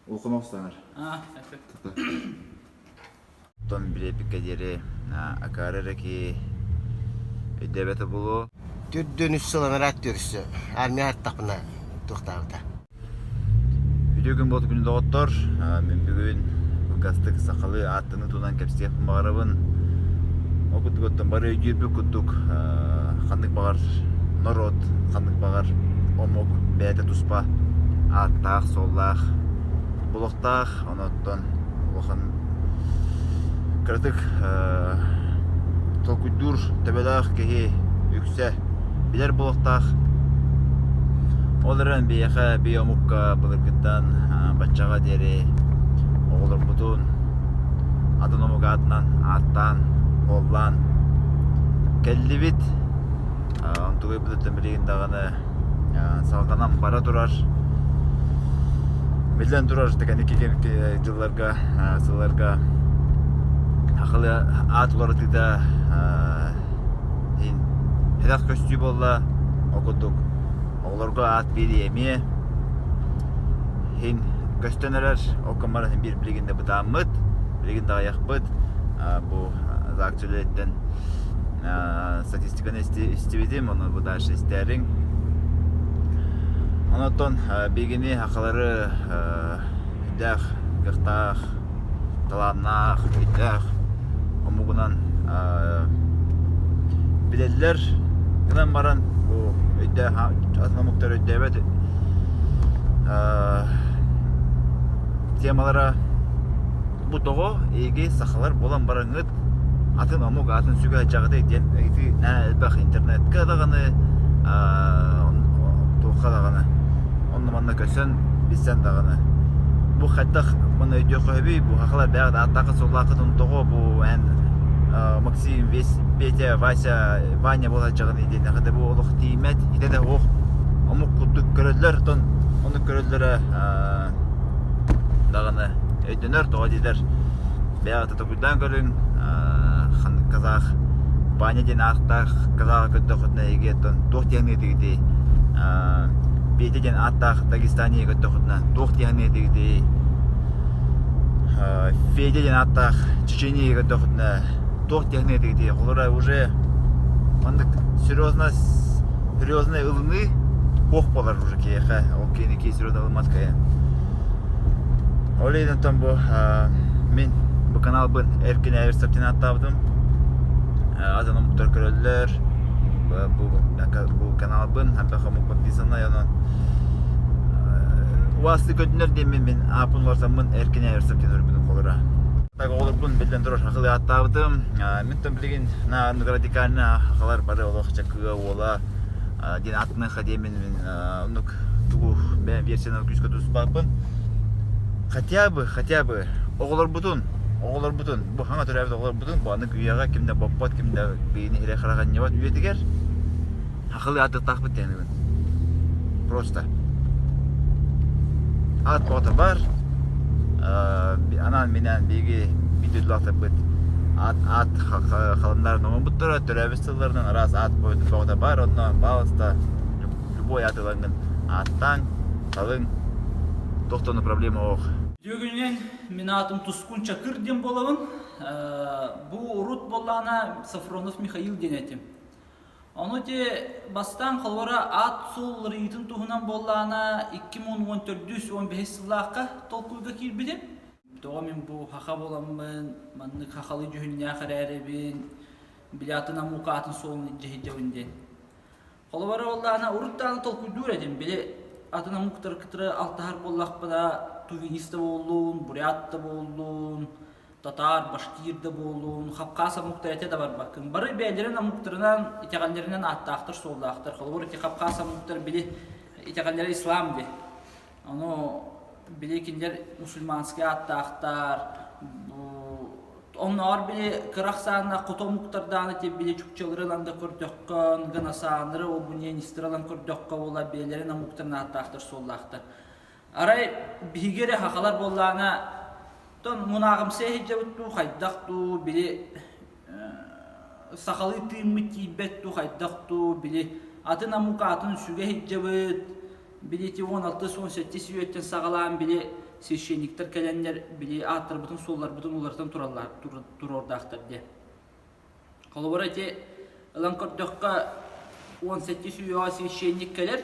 Улахан оҕустанар. Аа, Оттон билиэппиккэ диэри акаары эрэ киһи өйдөөбөтө буолуо. Түрдүн үс сыл анараа өттүгэр армия артахпына туохтаабыта. Үтүө күн буолту күнү доҕоттор. Мин бүгүн кылгастык сахалыы ааттаны тунан кэпсиэхпин баҕарабын. Ол курдук оттон бары өйдүүрбүт курдук ханнык баҕар норуот, ханнык баҕар омук бэйэтэ туспа ааттаах-суоллаах, болохтаах, онуттан улахан кыратык толкуйдуур төбөлөөх киһи үксэ билэр буолуохтаах. Ол эрэн биһиэхэ бии омукка былыргыттан баччаҕа диэри оҕолорбутун атын омук аатынан ааттаан, уоллаан кэллибит. Онтугайбытыттан билигин даҕаны салҕанан бара турар. Биллэн турар, кэнники дьылларга, сылларга сахалыы аат уларытыыта элбэх көстүү буолла. Ол курдук оҕолорго аат биэрии эмиэ иһин көстөн эрэр. Ол гынан баран биир билигин да бытааммыт, билигин да аҕыйахпыт. Бу ЗАГС үлэһиттэн статистиканы истибитим, ону бу дальше истээриҥ. Онон биһигини сахалары өйдөөх, кыахтаах, талааннаах, өйдөөх омугунан билэллэр. Гынан баран бу өйдөөх атын омуктар өйдөөбөт темалара бу тоҕо эһиги сахалар буолан бараҥҥыт атын омук аатын сүгэ сылдьаҕытый диэн ыйытыы наһаа элбэх интернетка даҕаны туохха даҕаны онно-манна көсөн билсэн даҕаны бу хайдах маны өйдүөххэ сөбүй бу сахалар бэйэҕит ааттааххыт-суоллааххытын тоҕо бу эн Максим весь Петя Вася Ваня буола сылдьаҕыный диэн хата бу олох тииймэт итэ да суох омук курдук көрөллөр оттон оннук көрөллөрө даҕаны өйдөнөр тоҕо диэтэр бэйэҕит толкуйдаан көрүҥ ханнык казах Ваня диэн ааттаах казаҕы көрдөххүтүнэ эһиги оттон туох диэн саныытыгытый Петя диэн ааттаах Дагестанияга көрдөххүтүнэ туох диэн саныытыгытый Федя диэн ааттаах Чеченияга көрдөххүтүнэ туох диэн саныытыгытый холобура уже маннык серьезно серьезный ылыныы суох буолар уже киһиэхэ ол киһини киһи серьезно ылыммат киһи Ол иһин оттон бу мин бу каналбын Эркин Эверсов диэн ааттаабытым. Атын омуктар көрөллөр. Бу, бу каналбын элбэх омук подписанный онон уасты көтүнэр диэммин мин ааппын уларсаммын Эркин Эверсов диэн өрбүтүм холура. Так оҕолорбун биллэн турар сахалыы ааттаабытым. Мин тон билигин на радикально сахалар бары олох чакыа уола диэн ааттаныахха диэммин мин оннук тугу бэйэм версиянан күүскэ тутуспаппын. Хотя бы, хотя бы оҕолорбутун, оҕолорбутун, бу хаҥа төрөөбүт оҕолорбутун бу анык үйэҕэ ким да боппот, ким да биһини иһирэх хараҕанньыбат үйэтигэр хахылыы ааттыктаахпыт диэн Просто. Аат бөҕөтө бар. Анаан минээн биһиги биир аат аат халаннарын оҥорбуттара, төрөөбүт сылларынан араас аат бөҕөтө бар, онно пожалуйста, любой аат ылаҥҥын ааттааҥ, талыҥ, туох да проблема суох. Үтүө мин аатым Тускун Чакыр диэн буолабын. Бу урут буоллаҕына Софронов Михаил диэн этим. Ону ити бастаан холобура аат-суол уларыйыытын туһунан буоллаҕына 2014-15 сыллаахха толкуйга киирбитим. Тоҕо мин бу саха буоламмын, маннык сахалыы дьүһүннээх эрээрибин, били атын омук аатын суолун илдьэ сылдьабын диэн. Холобура буоллаҕына урут даҕаны толкуйдуур этим, били атын омуктары кытары алтыһар буоллахпына тувинист да буоллун, бурят да буоллун, татаар, башкир да буоллун, хапкаас омуктар этэ да барбаккын. Бары бэйэлэрин омуктарынан, итэҕэллэринэн ааттаахтар-суоллаахтар. Холобур, ити хапкаас омуктар били итэҕэллэрэ ислам дии. Ону били кинилэр мусульманскай ааттаахтар, оннооҕор били кыра ахсааннаах хоту омуктардаан ити били чукчалары ылан да көрдөххө, ганасааннары, обуньянистары ылан көрдөххө буола бэйэлэрин омуктарын ааттаахтар-суоллаахтар. Арай биһиги эрэ хахалар буоллаҕына Оттон мунааҕымсыйа сылдьабыт дуу, хайдах дуу, били сахалыы тыыммыт тиийбэт дуу, хайдах дуу, били атын омук аатын сүгэ сылдьабыт, били ити 16-17 үйэттэн саҕалаан били. священниктэр кэлэннэр били ааттарбытын-суолларбытын уларытан тураллар туруордаахтар диэ. Холобура ити ылан көрдөххө 17 үйэҕэ священник кэлэр,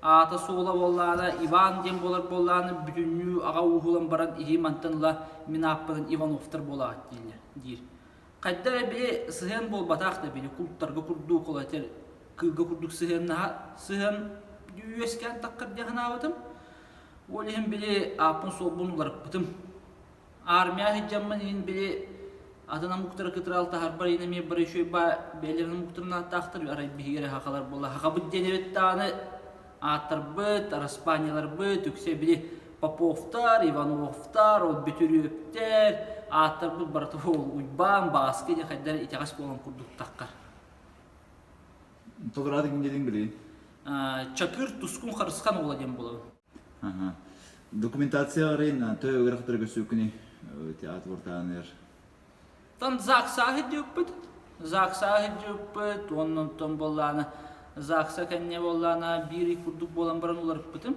аата суола буоллаҕына Иван диэн буолар буоллаҕына бүтүннүү аҕа ууһулан баран иһи мантан ыла мин ааппынан Ивановтар буолаҕыт дииллэр диир. Хайда эрэ били сыһыан буолбатах да били култтарга курдук ол этэр кыылга курдук сыһыаннаһа сыһыан үөскээн таххар диэн санаабытым. Ол иһин били ааппын-суолбун уларыппытым. Армия сылдьаммын иһин били атын омуктары кытары алтыһарбар иһин эмиэ бары үчүгэй баа бэйэлэрин омуктарын ааттаахтар арай биһиги эрэ сахалар буолла сахабыт диэн эбит даҕаны ааттарбыт, араспаанньаларбыт үксэ били Поповтар, Ивановтар, ол Бөтүрүөптэр ааттарбыт барыта ол Уйбаан, Бааска диэн хайдах итэҕэс буолан курдук таххар. Толораат ким диэтиҥ билигин? Чакыр Тускун Харысхан уола диэн буолабын. Документация арыйын төһө ыарахаттары көрсүбүккүнүй театр ортааныгар? Тан ЗАГСа сылдьыбыппыт. ЗАГСа сылдьыбыппыт, уонна онтон буоллаана ЗАГСа кэннэ буоллаана биир ый курдук буолан баран уларыппытым.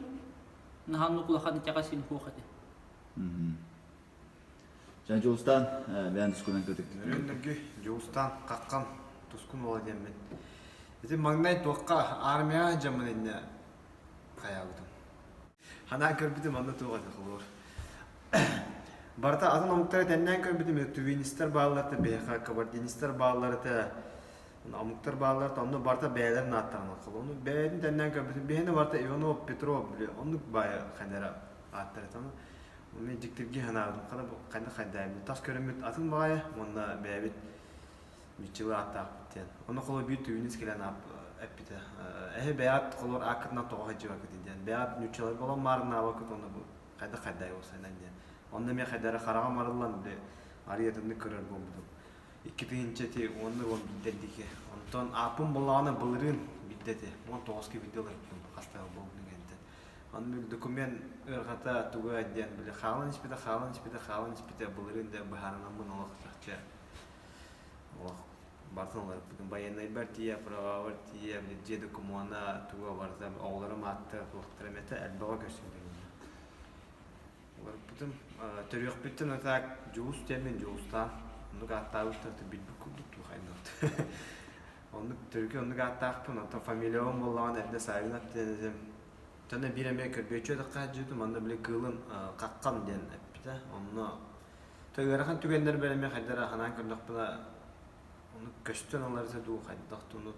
Наһаа оннук улахан итэҕэс иһин суох этэ. Дьэ, Дьулустаан, бэйэн тускунан көтүк. Нөргү Дьулустаан Хаххан Тускун уола диэммин. Ити маҥнай туохха армияҕа сылдьаммын иннэ хайаабытым. Ханаан көрбүтүм онно туох этэ холобур. Барыта атын омуктары тэннээн көрбүтүм тувинистар бааллар этэ, биһиэхэ кабардинистар бааллар этэ, омуктар бааллар этэ, онно барыта бэйэлэрин ааттарынан холобур. Ону бэйэтин тэннээн көрбүтүм, биһиэнэ барыта Иванов, Петров, били оннук баайы ханара ааттар этэ. Ону мен дьиктиргии санаабытым, хата хайдах хайдаабыт. Тас көрүммүт атын баҕайы уонна бэйэбит Мичил ааттаахпыт диэн. Ону холобур биир түүнүс кэлэн эппитэ. Эһи бэйэҕит холобур ааккытынан тоҕо сылдьыбаккытый диэн. Бэйэҕит нууччаларга олом маарыннаабаккыт уонна бу хайдах хайдай уопсайынан диэн. Онно эмиэ хайда эрэ хараҕым арыллан били арыйатыннык көрөр буолбутум. 2000 ити уонна уон биирдэ диэки. Онтон ааппын буллаҕына былырыын биирдэ ити. 19-ка биирдэ ыларбытым хаста буолбутун кэнниттэн. Онно документ ыарҕата туга диэн били хаалан испитэ, хаалан испитэ, хаалан испитэ былырыын да быһаарынаммын олох чахчы Олох барытын уларыппытым. Байыаннайбар тиийэ, правабар тиийэ, били дьиэ докумуона, туга барыта, оҕолорум ааттара, туохтара эмэтэ элбэҕи көрсүбүтүм. Уларыппытым. Төрүөхпүттэн а так Дьулус диэммин Дьулустаан. Оннук ааттаабыттар билбит курдук туох айнабыт. Оннук төрүкү оннук ааттаахпын. Оттон фамилиябын буоллаҕына эрдэ Савинов диэн этим. Тонна биир эмиэ көрбүөччү өтөххө сылдьыбытым. Онно били кыылын Хаххан диэн эппитэ. Онно То ыарахан түгэннэрбэр эмиэ хайдах эрэ санаан көрдөхпүнэ, ону көстөн ыларыта дуу, хайдах дуу, ону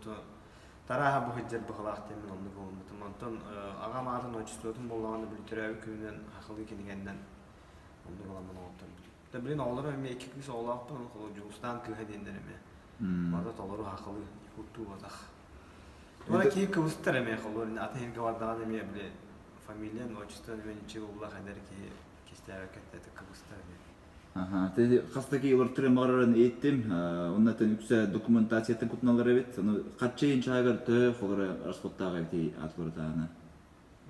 тарааһа бу сылдьар быһыылаах диэммин оннук ылыммытым. Онтон аҕам аатын отчествотун буоллаҕына били төрөөбүт күнүнэн сахалыы кинигэннэн оннук ыламмын оҥотторбутум. Да билин оҕолорум эмиэ икки кыыс оҕолоохпун, ону холобур Дьулустаан кыыһа диэннэр эмиэ. Бары толору сахалыы якуттуу-батах. Уонна киһи кыбыстар эмиэ холобур атын сиргэ бардаҕына эмиэ били фамилиян, отчествон эмиэ ничего буллах эдэр киһи кистээбэккэ этэ кыбыстар диэн. Аха, хас да киһи олортуран баҕарарын иһиттим. Онно үксэ документациятын кутуналар эбит. Ону хаччы иһин чааһыгар төһө холоро расходтаах эбитий аатыларытаана?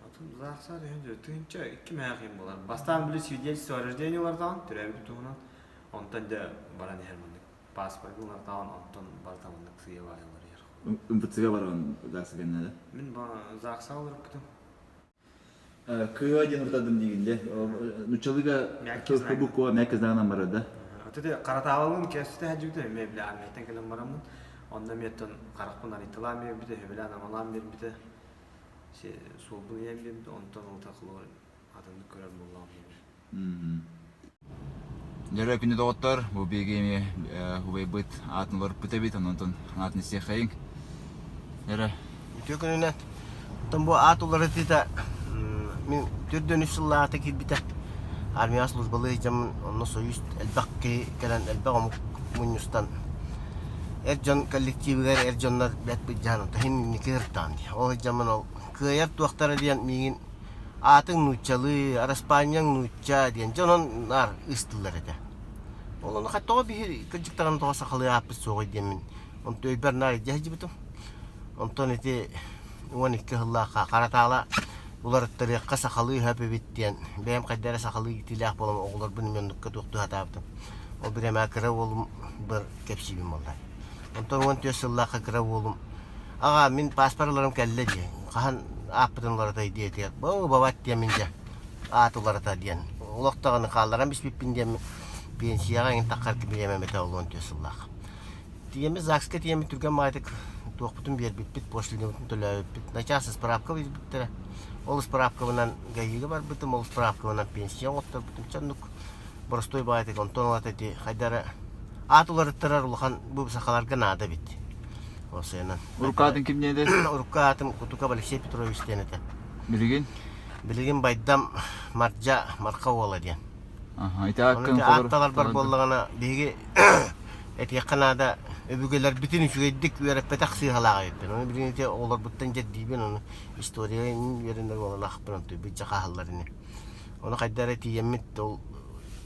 Атын заахсаа түһэн тыһынча икки мээх иһин буолар. Бастаан били свидетельство о рождении уларытаҕын, төрөөбүт туһунан. Онтон дьэ баран иһэр маннык. Паспоргын уларытаҕын, онтон барыта маннык сыыйа баайыллар иһэр. МФЦ-га баран ЗАГСа кэннэ да? Мин ЗАГСа олорбутум. Кыа диэн урутадым диигин дьэ. Нуччалыыга Мягкий знак. буква мягкий знагынан барар да. Аты харатаалалыын кэпсэтэ сылдьыбытым эмиэ били армияттан кэлэн бараммын. Онно эмиэ оттон харахпын арыйталаан биэрбитэ, сөбүлээн амалаан биэрбитэ. Суолбун ыйан биэрбитэ, онтон ылта холобур атыннык көрөр буоллаҕым. Дьөрө күнү доҕоттор, бу биһиги эмиэ убайбыт аатын олорпут эбит, онон аатын истиэхэйиҥ. Дьөрө. Үтүө күнүнэн. Оттон бу аат уларытыыта мин төрдүөн үс сыллааҕыта киирбитэ. Армияҕа службалыы сылдьаммын, онно Союз элбэх киһи кэлэн, элбэх омук мунньустан эр дьон коллективыгар эр дьоннор бэрт былдьаһан, онтон иһин инники сырыттаҕым дии. Ол сылдьаммын ол кыайар туохтара диэн миигин Аатыҥ нууччалыы, араспаанньаҥ нуучча диэн дьон онон наар ыыстыыллар этэ. Ол ону тоҕо биһи кырдьыктарын тоҕо сахалыы ааппыт суоҕуй диэммин онтон өйбөр наар илдьэ сылдьыбытым. Онтон ити 12 сыллаахха Харатаала уларыттарыахха сахалыы өһөп эбит диэн бэйэм хайда эрэ сахалыы иитиилээх буолан оҕолорбун эмиэ оннукка туохтуу сатаабытым. Ол бириэмэҕэ кыра уолум быр кэпсиибин буолла. Онтон 14 сыллаахха кыра уолум Аҕаа, мин пааспар ыларым кэллэ дии. Хаһан ааппытын уларытай диэтигэр, боо, бабат диэммин дьэ. аат уларыта диэн. Олох даҕаны хаалларан биспиппин диэн пенсияҕа эҥин таххар бириэмэм этэ олуон түө сыллаах. Тиийэммит ЗАГСка тиийэммит түргэн баҕайытык туохпутун биэрбиппит, пошлинабытын төлөөбүппүт. Начаас ыспыраапка биэрбиттэрэ. Ол ыспыраапкабынан ГАИга барбытым, ол ыспыраапкабынан пенсия оҥотторбутум. Чэ оннук боростуой баҕайытык онтон ылата ити хайда эрэ аат уларыттарар улахан бу сахаларга наада эбит. Уопсайынан. Урукку аатын ким диэн этэй? Урукку аатым Кутуков Алексей Петрович диэн этэ. Билигин? Билигин Байдам Мардьа Марха уола диэн. Аха, ити Ону ааккын ити холор аат таларбар таларга. буоллаҕына биһиги этиэххэ наада өбүгэлэрбитин үчүгэйдик үөрэппэтэх сыыһалаах эбиппин. Ону билигин ити оҕолорбуттан дьэрдиибин, ону история үөрэнэр уолалаахпын онтуйбут дьэ хааллар ини. Ону хайда эрэ тиийэммит ол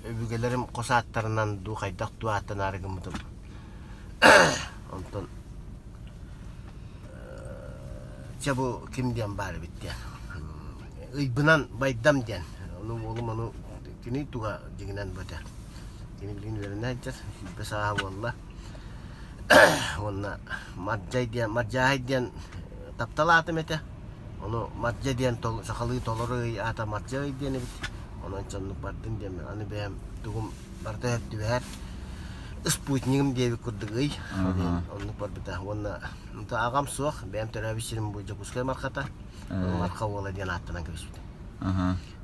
өбүгэлэрим хос ааттарынан дуу хайдах дуу ааттанаары гыммытым. Онтон чэ бу ким диэн баар эбит диэн. Ыйбынан Байдам диэн. Ону уолум ону кини туга дьиҥинэн бу этэ. Кини билигин үөрэнэ сылдьар, 20 сааһа буолла. Уонна Мардьай диэн, Мардьааһай диэн таптал аатым этэ. Ону Мардьа диэн сахалыы толору ый аата Мардьа ый диэн эбит. Онон оннук бардын диэн аны бэйэм тугум барыта сөп түбэһэр. Спутнигым диэбит курдук ый. Оннук барбыта. Уонна аҕам суох, бэйэм төрөөбүт сирим бу Дьокуускай Мархата. Марха уола диэн ааттанан кэбиспитим.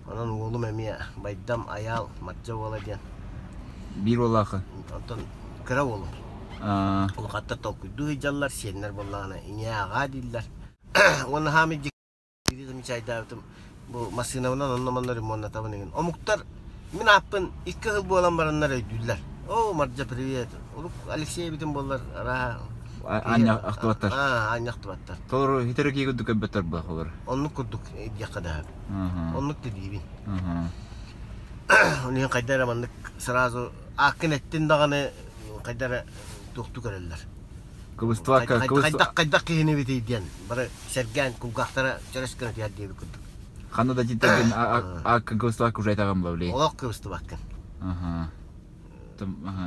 Онон уолум эмиэ Байдам Айаал Мардьа уола диэн. Биир уоллааххын? Онтон кыра уолум. Улахаттар толкуйдуу сылдьаллар, сиэннэр буоллаҕына ийээ аҕаа дииллэр. Уонна хаамый дьиктири замечайдаабытым бу массыынабынан онно-манна ремоннатабын игин. Омуктар мин ааппын икки сыл буолан бараннар өйдүүллэр. Оо, Мардьа, привет. Урук Алексей эбитим буоллар, арааһа Аанньа ахтыбаттар. Аа, аанньа ахтыбаттар. Толору хитэрэ кии курдук көрбөттөр буолар олор. Оннук курдук диэххэ да Оннук да диибин. Ол иһин хайда эрэ маннык сразу ааккын эттин даҕаны хайда эрэ туохтуу көрөллөр. Кыбыстыбакка, Хайдах хайдах киһини эбитий диэн бары сэргээн кулгаахтара чөрөс гына түһэр диэбит курдук. Ханна да дьиттэргин ааккын кыбыстыбакка уже айтаҕын була Олох кыбыстыбаккын.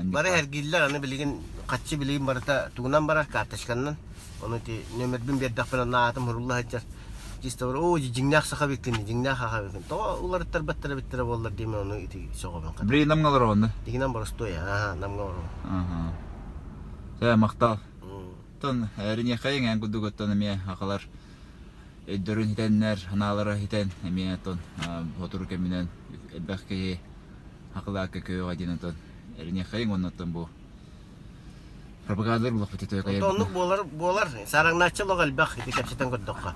Бары эргиллэр, аны билигин хаччы билигин барыта тугунан барар, карточканан. Ону ити нөмербин биэрдэхпинэ онно аатым сурулла сылдьар. Чисто бар, оо, дьиҥнээх саха эбиккин, дьиҥнээх саха эбиккин. Тоҕо уларыттарбаттар эбиттэрэ буоллар диэмин ону ити сөҕөбүн хата. Блин, намҥа олороҕун да? Дигинэн боростуой, аха, намҥа олоробун. Аха. Чэ, махтал. Оттон эриниэхэ эҥээн курдук оттон эмиэ сахалар өйдөрүн хитэннэр, санаалара хитэн эмиэ оттон сотору кэминэн элбэх киһи Акылаакка көөҕө диэн отон эриниэххэйиҥ уонна оттон бу пропагандалар булахпыт Онто оннук буолар буолар. Саараҥнааччы олох элбэх ити кэпсэтэн көрдөххө.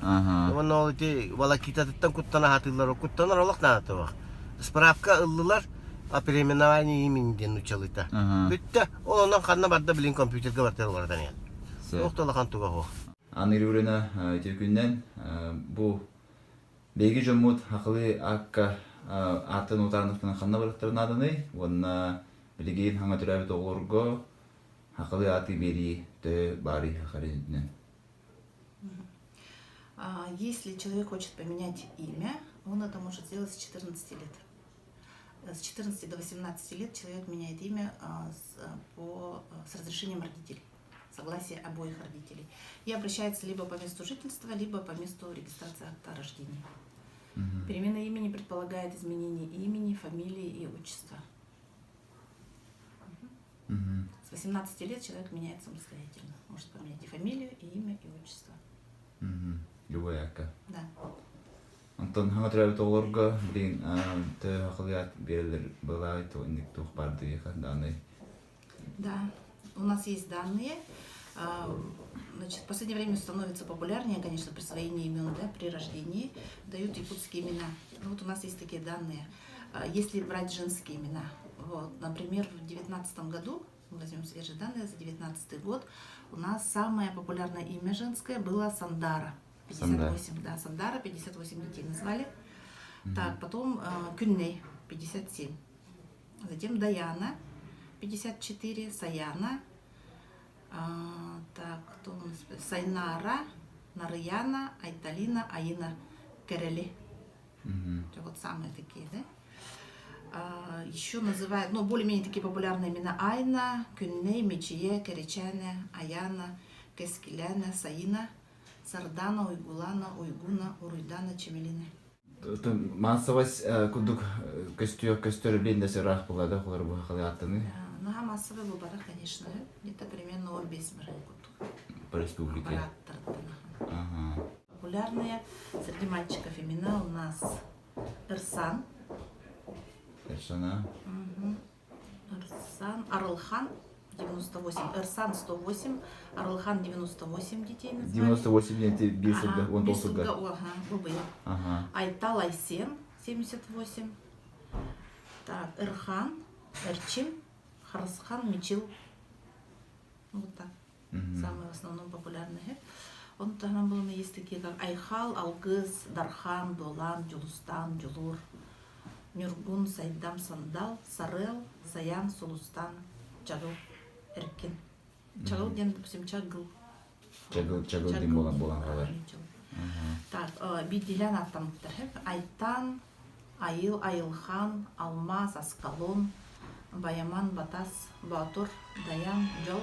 Уонна ол ити волокитатыттан куттана сатыыллар. Куттанар олох наадата суох. Справка ыллылар о переименовании имени диэн нууччалыыта. Бүттэ. Ол онон ханна барда билин компьютерга барда уларытан иһэн. Туох да улахан туга суох. Анна Григорьевна үтүө күнүнэн бу Биһиги дьоммут сахалыы аакка ааттан утаарынахтарына ханна барыахтарын нааданый уонна билигин саҥа төрөөбүт оҕолорго сахалыы ааты биэрии төһө баарый саха үрдүнэн? Если человек хочет поменять имя, он это может сделать с 14 лет. С 14 до 18 лет человек меняет имя с, по, с разрешением родителей согласие обоих родителей. И обращается либо по месту жительства, либо по месту регистрации акта о рождении. Угу. Перемена имени предполагает изменение имени, фамилии и отчества. Угу. С 18 лет человек меняет самостоятельно. Может поменять и фамилию, и имя, и отчество. Угу. Любой ака. Да. Онтон хаҥа төрөөбүт оҕолорго билигин төһө хахылыйаат биэрэллэр былаай инник туох баардыйыха даанай Да, у нас есть данные. Значит, в последнее время становится популярнее, конечно, присвоение имен да, при рождении. Дают якутские имена. Ну, вот у нас есть такие данные. Если брать женские имена, вот, например, в 2019 году, мы возьмем свежие данные за 2019 год, у нас самое популярное имя женское было Сандара. 58, Сандара. да, Сандара, 58 детей назвали. Mm-hmm. Так, потом Күнней, 57. Затем Даяна, 54, Саяна, а, так, кто у нас? Сайнара, Нарыяна, Айталина, Аина, Керели. Mm-hmm. Вот самые такие, да? А, еще называют, ну, более-менее такие популярные имена Айна, Күнней, Мечие, Керечане, Аяна, Кескиляна, Саина, Сардана, Уйгулана, Уйгуна, Уруйдана, Чемелина. Массовость курдук көстүө көстөр билин да ыраах буолла холор бу халааттаны. Наһаа массовый буолбатах, конечно. Где-то примерно 15 бырыһын курдук. По республике. Ага. Популярные среди мальчиков имена у нас Эрсан. Эрсана. Угу. Эрсан, Арылхан 98, Эрсан 108, Арылхан 98 детей назвали. 98 диэн биир сылга, 19 сылга. Ага, бу Ага. Айтал Айсен 78. Так, Эрхан, Эрчим, Харысхан, Мичил. Вот так. Самые в основном популярные. Он там было есть такие, как Айхал, Алгыз, Дархан, Долан, Дюлустан, Дюлур, Нюргун, Сайдам, Сандал, Сарел, Саян, Сулустан, Чагыл, Эркин. Чагыл диэн, допустим, Чагыл. Чагыл, Чагыл диэн буолан буолан хаалар. Так, биирдиилээн ааттаммыттар. Айтан, Айыл, Айылхан, Алмаз, Аскалон, Байаман, Батас, Боотур, Дайан, Дьол,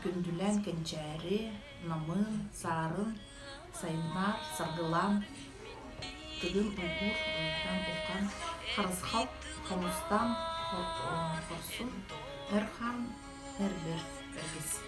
Күндүлэн, Кэнчээри, Намыын, Саарын, Сайыннар, Саргылаан, Тыгын, Уйгур, Уйдан, Улхан, Харысхал, Хомустан, Хорсун, Эрхан, Эрбер, Эргис.